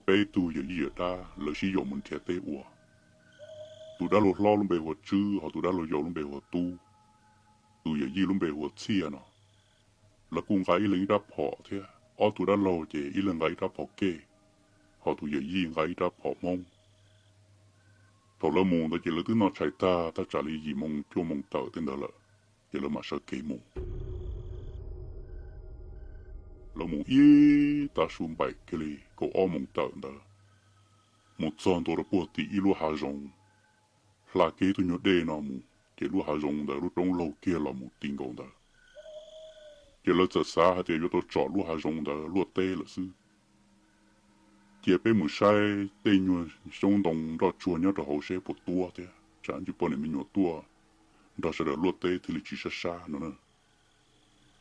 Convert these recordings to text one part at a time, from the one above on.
peb tug yawm yij yawm dab lawv sib yaum mus nrhiav teb ua. Tus dab laug hlob lub npe hu ua Tswb, ho tus dab laug yau lub npe hu ua Tub. Tus yawm yij lub npe hu ua Txhiaj no. Lawv kuj nqa ib leeg ib rab phom thiab, ob tug dab laug ces ib leeg nqa ib rab phom kej, ho tus yawm yij nqa ib rab phom Hmoob. Thaum lawv mus ntawd ces lawv twb noj tshais tag, thaj tsam li yim moo cuaj moo tawm tej ntawd lawm, ces lawv mam sawv kev mus. Lawv mus ib tav su npaim kiag li kaum ob moos tawm ntawd, mus txog ntua rau puag tim ib lub hav zoov, hla kiag ib tug nyuag dej no mus ces lub hav zoov ntawd lub roob laug kiag los mus ti nkaus ntawd. Ces lawv txawm xav hais tias yuav tau tsom lub hav zoov ntawd luaj teb lawm xwb. Cia peb mus saib tej nyuag xyoob ntoo nroj tsuag nyob rau hauv seb puas tuab thiab, tsam ntsis poj niam me nyuam tuaj nrog sawv daws luaj teb thiaj li tsis sab sab no na.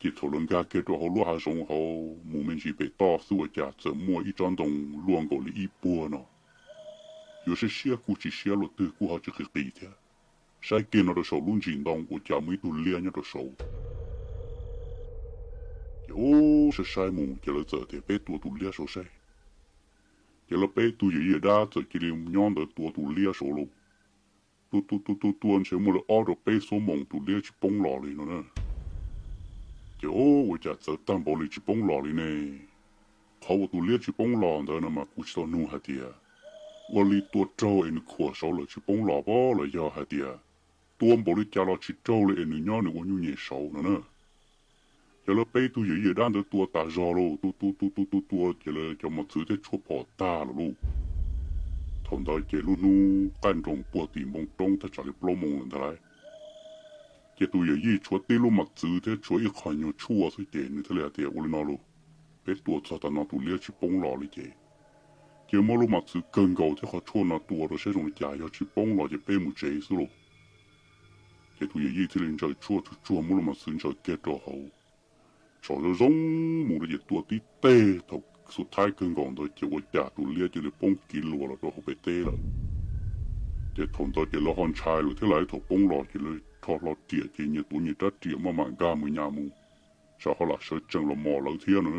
Ces thaum lawv nkag kiag rau hauv lub hav zoov hauv mus me ntsis pem toj xwb ua cas txawm muaj ib tsob ntoo luaj nkaus li ib puag no. Yuav siab siab kuj tsis siab, luaj twg kuj ho tsis qis qis thiab. Saib kiag no rau saum lub ntsis ntoo ua cas muaj ib tug liab nyob rau saud. Ces ub, saib saib mus ces lawv txawm tias peb tua tus liab saud saib. Ces lawv peb tug yawm yij yawm dab txawm cia li nyob ntawd tua tus liab saud lauj. Tua tua tua tua tua ntshe muaj li ob rau peb xuab moos tus liab tsis poob los li no na. Ces ub, ua cas txawv tag npaum li tsis poob los li ne? Qhov uas tus liab tsis poob los ntawd no mas kuv tsis tau nug hais tias ua li tua raug es nws khuam saud lawm tsis poob los pob los yog hais tias tua npaum li cas los tsis raug li es nws nyob nws ua nyuj nyem saud no na. Ces lawv peb tug yawm yij yawm dab ntawd tua tas zog lauj, tua tua tua tua tua tua ces lawv cov mos txwv thiab tshuaj phom tag lawm lauj. Thaum ntawd ces lub hnub qaij nroos puag tim npoo roob thaj tsam li plaub moos lawm ntag lauj. Ces tus yawm yij tshuav tib lub mos txwv thiab tshuav ib qho nyuag tshuaj xwb ces nws thiaj li hais tias ua li no lauj, peb tua txog tas no tus liab tsis poob los li ces cia muab lub mos txwv kawg nkaus thiab qhov tshuaj no tua rau saib zoo li cas, yog tsis poob los ces peb mus tsev xwb lauj. Ces tus yawm yij thiaj li ntsaws tshuaj tsuag tsuag muab lub mos txwv ntsaws kiag rau hauv, tsom zoo zoo mus rau ces tua tib teg thaum xub thaib kawg nkaus ntawd ces ua cas tus liab cia li poob kiv luas los rau hauv pem teb lawm. Ces thaum ntawd ces lawv ho ntshai lawm thiab lauj, thaum poob los ces lawv rho hlo riam ces nyias tuav nyias rab riam maj mam nkag mus nyas mus, tsam ho lam sawv tsees los mos lawv thiab no.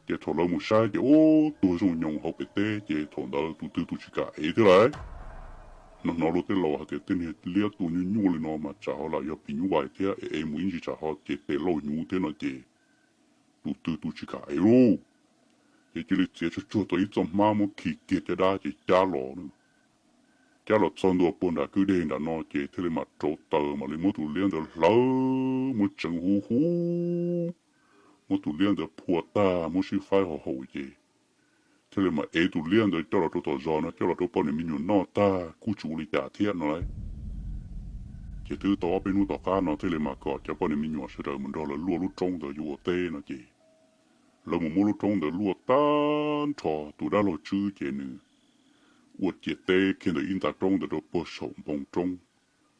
Ces thaum lawv mus saib ces ub, tuag zoo nyoos hauv pem teb ces thaum ntawd tus twg tus tsis kam ev thiab lauj. Hnov hnov luag tej laus hais tias tej niag liab tua nyuaj nyuaj li no mas tsam ho lam yog phim nyuj vais thiab, ev ev mus ib ntsis tsam ho ces tes lauj hnyuv thiab no ces tus twg tus tsis kam ev lauj. Ces cia li txiav tsuag tsuag tau ib txoj hmab muab khi kiag caj dab ces cab los. Cab los txog ntua puag nram kwj deg nram no ces thiaj li mam rauv taws mam li muab tus liab ntawd hlawv, muab tseev huv huv, muab tus liab ntawd phua tag muab sib faib haus haus ces thiaj li mam ev tus liab ntawd coj los rau tom zos no coj los rau poj niam me nyuam noj tag kuj tsis ua li cas thiab no lauj. Ces twb tau ob peb hnub tom qab no thiaj li mam kom cov poj niam me nyuam sawv daws mus nrog lawv luaj lub roob ntawd yuav ua teb no ces lawv mus muab lub roob ntawd luaj tag nrho. Tus dab laug Tswb ces nws ua ciam teb kiag ntawm ib nta roob ntawd rau puag saum npoo roob,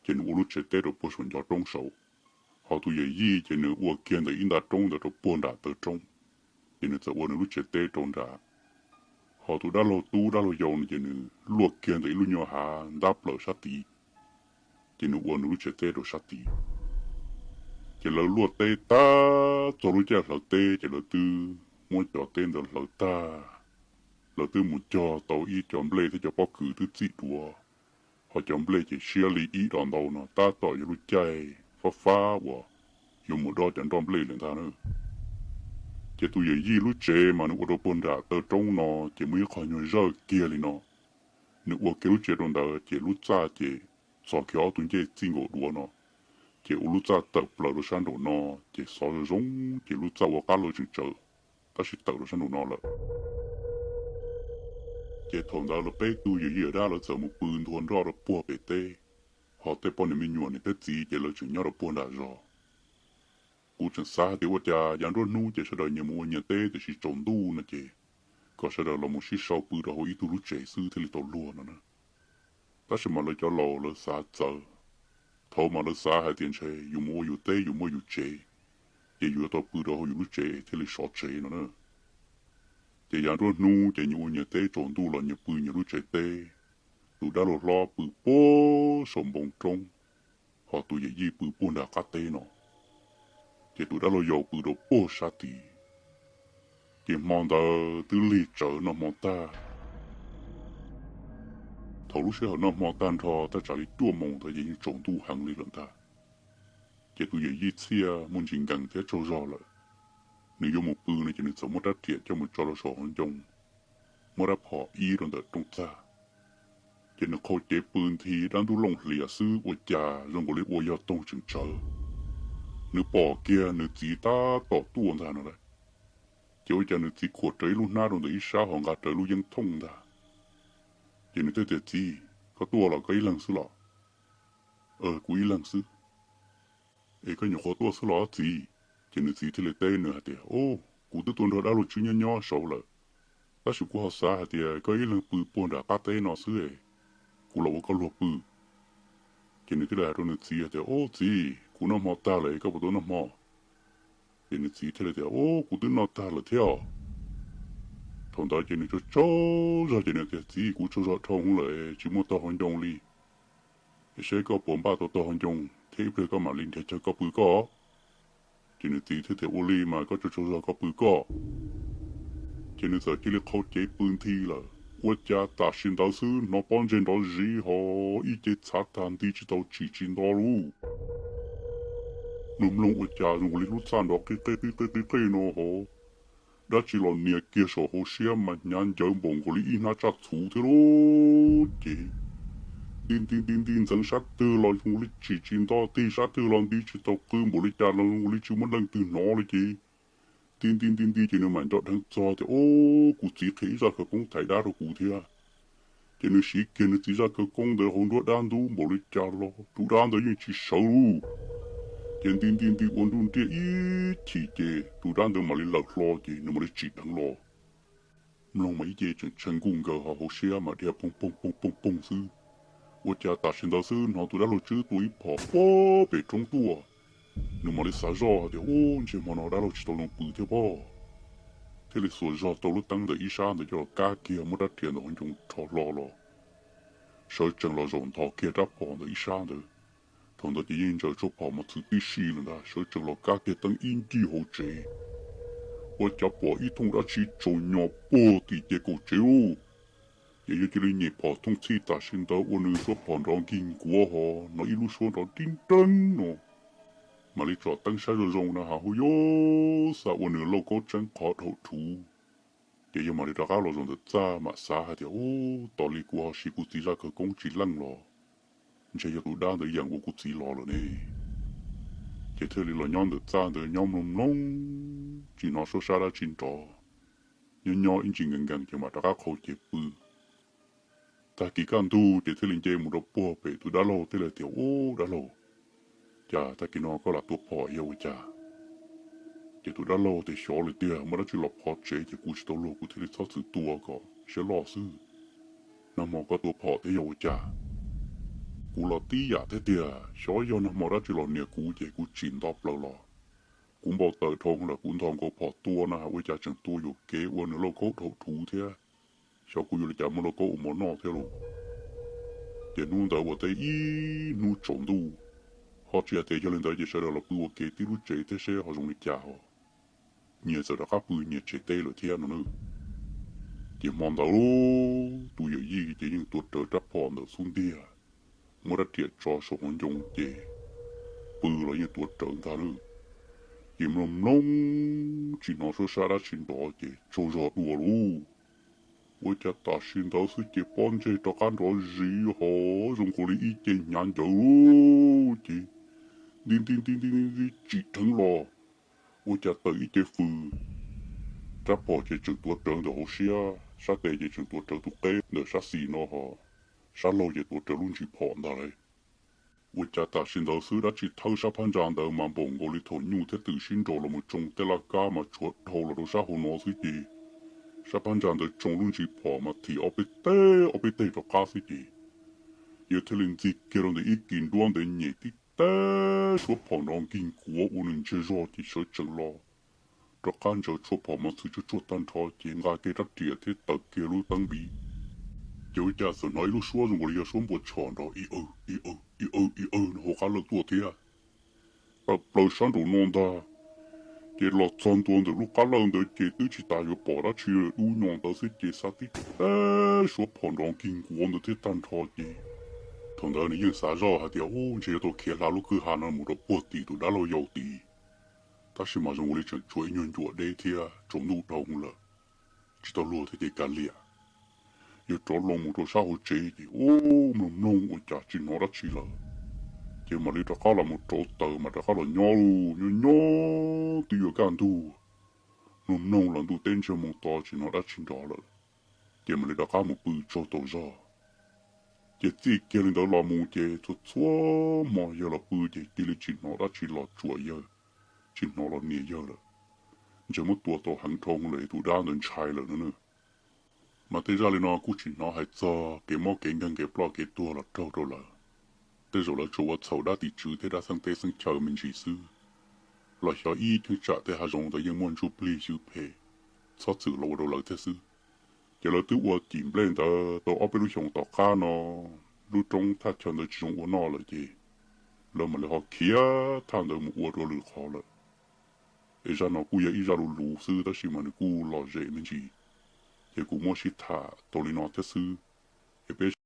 ces nws ua lub tsev teb rau puag saum ncov roob saud. Ho tus yawm yij ces nws ua kiag ntawm ib nta roob ntawd rau puag nram taw roob, ces nws txawm ua nws lub tsev teb rau nram. Ho tus dab laug Tub dab laug yau no ces nws luaj kiag ntawm ib lub nyuag hav ntab plaws sab tid, ces nws ua nws lub tsev teb rau sab tid. Ces lawv luaj teb tag txog lub caij hlawv teb ces lawv twb muab cov teb ntawd hlawv tag. Lawv twb mus cog tau ib co nplej thiab cov pob kws twb txim dua, ho cov nplej ces siab li ib dos ntau no tab tom yog lub caij fab fab uas yuav mus dob cov nroj nplej lawm ntag na. Ces tus yawm yij lub tsev mas nws ua rau puag nram taw roob no ces muaj ib qho nyuag zawj kiag li no. Nws ua kiag lub tsev rau ntawd ces lub txaj ces txog kiag ob tug ncej txij nkaus duav no, ces ua lub txaj tawm plaws rau sab nraum no, ces xov zoo zoo ces lub txaj ua qab lawv tseem tsawv, tab sis tawm rau sab nraum no lawm. Ces thaum ntawd lawv peb tug yawm yij yawm dab lawv txawm mus pw nthua nroj rau puag pem teb, ho tej poj niam me nyuam niam thiab txiv ces lawv tseem nyob rau puag nram zos. Kuv tseem xav hais tias ua cas yav nruab hnub ces sawv daws nyias mus ua nyias teb tiam sis tsaus ntuj no ces kom sawv daws los mus sib sau pw rau hauv ib tug lub tsev xwb thiaj li tau luag no na. Tab sis mas lawv cov laus lawv xav txawv, thaum mas lawv xav hais tias ntshe yus mus ua yus teb yus muaj yus tsev, ces yus yuav tau pw rau hauv yus lub tsev thiaj li sov tsev no na. Ces yav nruab hnub ces nyias ua nyias teb tsaus ntuj los nyias pw nyias lub tsev teb. Tus dab laug hlob pw puag saum npoo roob, ho tus yawm yij pw puag nram qab teb no, ces tus dab laug yau pw rau puag sab tid. Ces hmo ntawd twb lig tsawv noj hmo tag. Thaum lub sij hawm noj hmo tag nrho thaj tsam li cuaj moos ntawd ces yeej tsaus ntuj heev li lawm ntag. Ces tus yawm yij Txhiaj muaj ntsis nkees thiab tsaug zog lawm, nws yuav mus pw no ces nws txawm muab rab riam coj mus tso rau saum hauv ncoo, muab rab phom ib rau ntawm rooj txag. Ces nws qhau cev pw nthi dab ntub looj hlias xwb ua cas zoo nkaus li ua yog toog tseem tsawv. Nws pom kiag nws txiv tab tom tuaj ntag no lawm. Ces ua cas nws txiv khuam rawv ib lub hnab rau ntawm ib sab ho nqa rawv lub yeeb thooj ntag. Ces nws thiaj tias, Txiv, koj tuaj los koj ib leeg xwb los? Kuv ib leeg xwb. Es koj nyuam qhuav tuaj xwb los txiv? Ces nws txiv thiaj li teb nws hais tias, Kuv twb tuaj nrog dab laug Tswb nyob nyob saud lawm, tab sis kuv ho xav hais tias koj ib leeg pw puag nram qab teb no xwb, kuv los ua koj luag pw. Ces nws thiaj li hais rau nws txiv hais tias, Ub txiv, kuv noj hmo tag lawm, koj puas tau noj hmo? Ces nws txiv thiaj li tias, Ub, kuv twb noj tag lawm thiab. Thaum ntawd ces nws tsaug tsaug zog ces nws tias, Txiv, kuv tsaug zog dhau hwv lawm, tsis muaj tog hauv ncoo li. Es saib koj puas npaj tau tog hauv ncoo thiab ib pliag koj mam li nrhiav chaw koj pw koj. Ces nws txiv thiaj tias, Ua li mas koj tsaug tsaug zog koj pw koj. Ces nws txawm cia li qhau cev pw nthi lawm, ua cas tam sim ntawd xwb hnov pob ntseg nrov ziv ho ib ce txhav tag nti tsis tau tsim tsis nto lub. Mloog mloog ua cas zoo li lub txaj nrov qij qej qij qej qij qej no ho dab tsi los nias kiag saum hauv siab mas hnyav ncawv npaum nkaus li ib hnab tsaj txhuv thiab lub ces nti nti nti nti ntxeev sab twg los zoo li tsim tsis nto, tig sab twg los nti tsis tau qw npaum li cas los zoo li tsis muaj leej twg hnov li ces nti nti nti nti ces nws mam nco dheev txog tias, Ub, kuv txiv qhia ib zaj khawv koob thaiv dab rau kuv thiab. Ces nws siv kiag nws txiv zaj khawv koob ntawd hauv nruab dab ntub npaum li cas los tus dab ntawd yeej tsis sawv lub. Ces nti nti nti ua nruj nriaj ib chim ces tus dab ntawd mam li lawm hlo ces nws mam li tsim dheev los. Mloog mas ib ce tseem tshee nkuj nkaws ho hauv siab mas dhia poog poog poog poog poog xwb. Ua cas tam sim ntawd xwb hnov tus dab laug Tswb tua ib phom puag pem roob tuaj. Nws mam li xav zoj hais tias, Ub, ntshe hmo no dab laug tsis tau zoo pw thiab pob. Thiaj li xuas zog tau lub teeb ntawm ib sab ntawd coj los kab kiag muab rab riam ntawm hauv ncoo rho hlo los. Sawv tsees los zaum nthos kiag rab phom ntawm ib sab ntawd. Thaum ntawd ces yeej ntsaws tshuaj phom mos txwv tib si lawm ntag, sawv tsees los kab kiag teeb ib ncig hauv tsev. Ua cas pom ib thooj dab tsi tsaus nyos puag tim ces kaum tsev lub. Ces yog cia li nyem phom thooj txhij tam sim ntawd ua nws suab phom nrov nkig nkuav ho hnov ib lub suab nrov tib nreeb no. Mam li tsom teeb saib zoo zoo na has hu yuv xa ua nws lauj kaub tseeb qhov dhau rhuv. Ces yog mam li rov qab los zaum ntawm txaj mam xav hais tias, Ub, tos li kuv ho siv kuv txiv zaj khawv koob tsis leej los ntshe yog tus dab ntawd yeem ua kuv txiv los lawm ne. Ces thiaj li los nyob ntawm txaj ntawd nyob mloog mloog tsis hnov suab sab dab tsi nrov. Nyob nyob ib ntsis nkees nkees ces mam rov qab qhau cev pw. Tag kis kaj ntug ces thiaj li nce mus rau puag pem tus dab laug thiaj li tias, Ub, dab laug, cas tag kis no koj lam tua phom yog ua cas? Ces tus dab laug tias, Xyov li tiag, muaj dab tsi los phov tsev ces kuv tsis tau luag kuv thiaj li txhob txwm tua kom siab loj xwb. Nag hmo koj tua phom thiab yog ua cas? Kuv los tib yam thiab tiag, xyov yog nag hmo dab tsi los nias kuv ces kuv tsim nto plaws los. Kuv npau taws dhau lawm kuv nthos nkaus phom tua na ua cas tseem tua yuam kev ua nws lauj kaub dhau rhuv thiab. Xyov kuv yuav li cas muaj lauj kaub ua mov noj thiab lauj. Ces hnub ntawd ua teb ib hnub tsaus ntuj, ho tsis hais tias yog li ntawd ces sawv daws los pw ua ke tib lub tsev thiab seb ho zoo li cas ho. Nyias txawm rov qab pw nyias tsev teb lawm thiab no na. Ces hmo ntawd tus yawm yij ces yeej tuav rawv rab phom ntawm xub ntiag, muab rab riam tso saum hauv ncoo ces pw los yeej tuav rawv ntag na. Ces mloog mloog tsis hnov suab sab dab tsi nrov ces tsaug zog dua lauj. Ua cas tam sim ntawd xwb ces pob ntseg rov qab nrov zis ho zoo nkaus li ib ce hnyav ncawv ces nti nti nti nti nti tsim dheev los. Ua cas tawm ib ce fws, rab phom ces tseem tuav rawv ntawm hauv siab, sab tes ces tseem tuav rawv tus qeb ntawm sab xis no ho sab laug ces tuav rawv lub ntsis phom ntag lauj. Ua cas tam sim ntawd xwb dab tsi thawb sab phab ntsa ntawd mas npaum nkaus li thaum nyuj thiab twm sib nraus los mus tsoo tej laj kab mas tshuav dhau los rau sab hauv no xwb ces sab phab ntsa ntawd tsoo lub ntsis phom mas thim ob peb teg ob peb teg rov qab xwb ces yawg thiaj li ntxig kiag rau ntawm ib kis nruab ntawd nyem tib teg suab phom nrov nkig nkuav ua nws ntsiag zog ces sawv tsees los rov qab ntsaws tshuaj phom mos txwv tsuag tsuag tag nrho ces nqa kiag rab riam thiab taws kiag lub teeb npiv. Ces ua cas txawm hnov ib lub suab zoo nkaus li yog suab npua tshom nrov i aw i aw i aw i aw no hauv qab lawj tuaj thiab. Tawm plaws sab nraum no ntag, Ces los txog ntua ntawm lub qab lawj ntawd ces twb tsis tas yuav pom dab tsi, dub nyo ntawd xwb ces xav tib teg suab phom nrov kig nkuav ntawd thiab tag nrho ces thaum ntawd nws yeej xav zoj hais tias, Ub, ntshe yuav tau khiav hla lub kwj ha no mus rau puag tim tus dab laug yau tid. Tab sis mas zoo li tseem tshuav ib nyuag ncua deb thiab tsaus ntuj dhau lawm, tsis tau luag thiab ces kav liam, yog rov loo mus rau sab hauv tsev ces ub, mloog mloog ua cas tsis hnov dab tsi lawm. Ces mam li rov qab los mus rauv taws mas rov qab los nyob, nyob nyob twb yuav kaj ntug, mloog mloog los ntuj teb ntsiag moo to tsis hnov dab tsi nrov lawm, ces mam li rov qab mus pw tsaug tau zog. Ces txij kiag li ntawd los mus ces txhua txhua hmo yawg los pw ces cia li tsis hnov dab tsi los tsuam yawg, tsis hnov los nias yawg lawm. Ntshe muab tua tau heev dhau lawm es tus dab ntawd ntshai lawm no na. Mas tej zaj li no kuj tsis hnov hais txog kev mob kev nkeeg kev ploj kev tuag los raug rau lawv. Tej zaum lawv tsuas ua txhaum dab tim tswv thiab dab xeeb teb xeeb chaw me ntsis xwb, los xyov ib cheeb tsam tej hav zoov ntawd yeej muaj ntsuj plig xyw phem, txhob txwm los ua rau lawv thiab xwb. Ces lawv twb ua cim nplej ntawd tau ob peb lub xyoos tom qab no, lub roob thaj chaw ntawd tsis zoo ua noj lawm ces lawv mam li ho khiav thaj ntawd mus ua rau lwm qhov lawm. Es zaj no kuj yog ib zaj lus luv xwb tab sis mas nws kuj lom zem me ntsis, ces kuv muab sib tham tau li no thiab xwb. Es peb